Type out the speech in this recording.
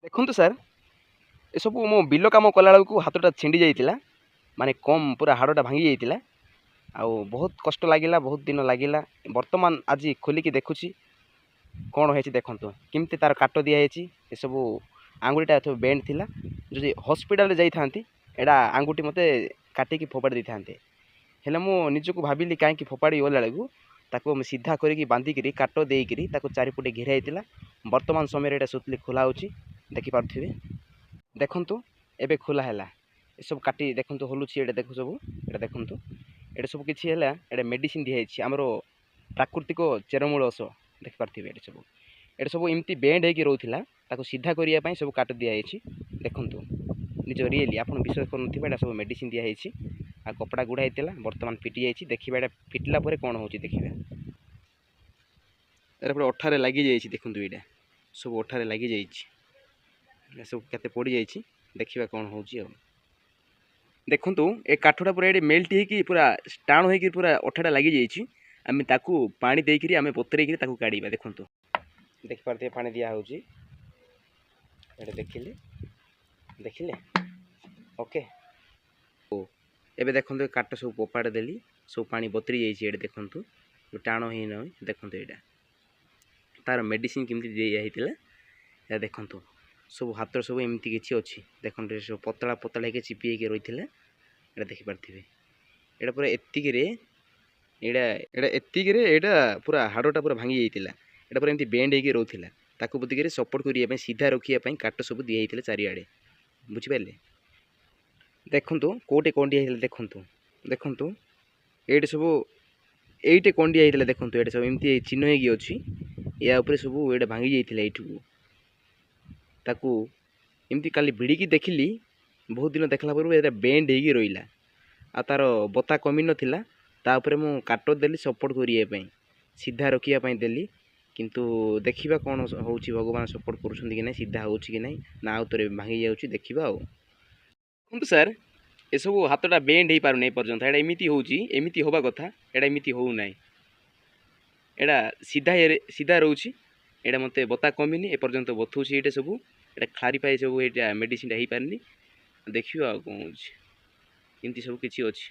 ଦେଖନ୍ତୁ ସାର୍, ଏସବୁ ମୁଁ ବିଲ କାମ କଲାବେଳକୁ ହାତଟା ଛିଣ୍ଡି ଯାଇଥିଲା, ମାନେ କମ୍ ପୁରା ହାଡ଼ଟା ଭାଙ୍ଗି ଯାଇଥିଲା ଆଉ ବହୁତ କଷ୍ଟ ଲାଗିଲା, ବହୁତ ଦିନ ଲାଗିଲା। ବର୍ତ୍ତମାନ ଆଜି ଖୋଲିକି ଦେଖୁଛି କ'ଣ ହେଇଛି। ଦେଖନ୍ତୁ କେମିତି ତା'ର କାଟ ଦିଆହେଇଛି। ଏସବୁ ଆଙ୍ଗୁଠିଟା ଏଠୁ ବେଣ୍ଡ ଥିଲା। ଯଦି ହସ୍ପିଟାଲରେ ଯାଇଥାନ୍ତି, ଏଇଟା ଆଙ୍ଗୁଠି ମୋତେ କାଟିକି ଫୋପାଡ଼ି ଦେଇଥାନ୍ତେ। ହେଲେ ମୁଁ ନିଜକୁ ଭାବିଲି କାହିଁକି ଫୋପାଡ଼ି ଗଲା ବେଳକୁ ତାକୁ ମୁଁ ସିଧା କରିକି ବାନ୍ଧିକିରି କାଟ ଦେଇକିରି ତାକୁ ଚାରିପଟେ ଘେରା ହେଇଥିଲା। ବର୍ତ୍ତମାନ ସମୟରେ ଏଇଟା ସୁତଲି ଖୋଲା ହେଉଛି, ଦେଖିପାରୁଥିବେ। ଦେଖନ୍ତୁ, ଏବେ ଖୋଲା ହେଲା। ଏସବୁ କାଟି ଦେଖନ୍ତୁ, ହଲୁଛି ଏଇଟା। ଦେଖୁ ସବୁ ଏଇଟା ଦେଖନ୍ତୁ, ଏଇଟା ସବୁ କିଛି ହେଲା। ଏଇଟା ମେଡ଼ିସିନ ଦିଆହେଇଛି, ଆମର ପ୍ରାକୃତିକ ଚେରମୂଳ ଔଷଧ। ଦେଖିପାରୁଥିବେ, ଏଇଟା ସବୁ ଏମିତି ବେଣ୍ଡ ହେଇକି ରହୁଥିଲା। ତାକୁ ସିଧା କରିବା ପାଇଁ ସବୁ କାଟ ଦିଆହେଇଛି। ଦେଖନ୍ତୁ ନିଜ ରିଏଲି, ଆପଣ ବିଶ୍ୱାସ କରୁନଥିବେ। ଏଇଟା ସବୁ ମେଡ଼ିସିନ ଦିଆହେଇଛି ଆଉ କପଡ଼ା ଗୁଡ଼ା ହେଇଥିଲା, ବର୍ତ୍ତମାନ ଫିଟି ଯାଇଛି। ଦେଖିବା ଏଇଟା ଫିଟିଲା ପରେ କ'ଣ ହେଉଛି ଦେଖିବା। ଏଇଟା ପୁରା ଅଠାରେ ଲାଗିଯାଇଛି। ଦେଖନ୍ତୁ, ଏଇଟା ସବୁ ଅଠାରେ ଲାଗିଯାଇଛି। ଏଇଟା ସବୁ କେତେ ପଡ଼ିଯାଇଛି, ଦେଖିବା କ'ଣ ହେଉଛି। ଆଉ ଦେଖନ୍ତୁ, ଏ କାଠଟା ପୁରା ଏଇଠି ମେଲ୍ଟ ହେଇକି ପୁରା ଟାଣ ହେଇକି ପୁରା ଅଠାଟା ଲାଗିଯାଇଛି। ଆମେ ତାକୁ ପାଣି ଦେଇକିରି, ଆମେ ବତୁରେଇକିରି ତାକୁ କାଢ଼ିବା। ଦେଖନ୍ତୁ, ଦେଖିପାରୁଥିବେ, ପାଣି ଦିଆହେଉଛି ଏଇଟା। ଦେଖିଲେ, ଦେଖିଲେ? ଓକେ। ଏବେ ଦେଖନ୍ତୁ, ଏ କାଠ ସବୁ ଫୋପାଡ଼ି ଦେଲି, ସବୁ ପାଣି ବତୁରି ଯାଇଛି। ଏଇଠି ଦେଖନ୍ତୁ, ଟାଣ ହେଇନାହିଁ। ଦେଖନ୍ତୁ, ଏଇଟା ତାର ମେଡ଼ିସିନ କେମିତି ଦିଆହେଇଥିଲା ଏଇଟା ଦେଖନ୍ତୁ। ସବୁ ହାତରେ ସବୁ ଏମିତି କିଛି ଅଛି। ଦେଖନ୍ତୁ, ଏ ସବୁ ପତଳା ପତଳା ହେଇକି ଚିପି ହେଇକି ରହିଥିଲା। ଏଇଟା ଦେଖିପାରୁଥିବେ, ଏଇଟା ପୁରା ଏତିକିରେ, ଏଇଟା ଏତିକିରେ ଏଇଟା ପୁରା ହାଡ଼ଟା ପୁରା ଭାଙ୍ଗି ଯାଇଥିଲା। ଏଇଟା ପୁରା ଏମିତି ବେଣ୍ଡ ହେଇକି ରହୁଥିଲା। ତାକୁ ବୁଦ୍ଧିକିରି ସପୋର୍ଟ କରିବା ପାଇଁ, ସିଧା ରଖିବା ପାଇଁ କାଠ ସବୁ ଦିଆହେଇଥିଲା ଚାରିଆଡ଼େ, ବୁଝିପାରିଲେ? ଦେଖନ୍ତୁ, କେଉଁଠି କଣ୍ଡିଆ ହେଇଥିଲା। ଦେଖନ୍ତୁ, ଦେଖନ୍ତୁ, ଏଇଠି ସବୁ ଏଇଠି କଣ୍ଡିଆ ହେଇଥିଲା। ଦେଖନ୍ତୁ, ଏଇଟା ସବୁ ଏମିତି ଚିହ୍ନ ହେଇକି ଅଛି। ୟା ଉପରେ ସବୁ ଏଇଟା ଭାଙ୍ଗି ଯାଇଥିଲା ଏଇଠୁକୁ। ତାକୁ ଏମିତି କାଲି ଭିଡ଼ିକି ଦେଖିଲି, ବହୁତ ଦିନ ଦେଖିଲା ପରେ ଏଇଟା ବେଣ୍ଡ ହେଇକି ରହିଲା ଆଉ ତା'ର ବତା କମି ନଥିଲା। ତା ଉପରେ ମୁଁ କାଟ ଦେଲି ସପୋର୍ଟ କରିବା ପାଇଁ, ସିଧା ରଖିବା ପାଇଁ ଦେଲି। କିନ୍ତୁ ଦେଖିବା କ'ଣ ହେଉଛି, ଭଗବାନ ସପୋର୍ଟ କରୁଛନ୍ତି କି ନାହିଁ, ସିଧା ହେଉଛି କି ନାହିଁ, ନା ଆଉ ଥରେ ଭାଙ୍ଗି ଯାଉଛି, ଦେଖିବା। ଆଉ ଦେଖନ୍ତୁ ସାର୍, ଏସବୁ ହାତଟା ବେଣ୍ଡ ହେଇପାରୁନି ଏପର୍ଯ୍ୟନ୍ତ। ଏଇଟା ଏମିତି ହେଉଛି, ଏମିତି ହେବା କଥା, ଏଇଟା ଏମିତି ହେଉନାହିଁ। ଏଇଟା ସିଧା ସିଧା ରହୁଛି। ଏଇଟା ମୋତେ ବତା କମିନି ଏପର୍ଯ୍ୟନ୍ତ, ବଥଉଛି ଏଇଟା ସବୁ। ଏଇଟା କ୍ଲାରିଫାଇ ସବୁ, ଏଇଟା ମେଡ଼ିସିନଟା ହେଇପାରିନି। ଦେଖିବା ଆଉ କ'ଣ ହେଉଛି। ଏମିତି ସବୁ କିଛି ଅଛି।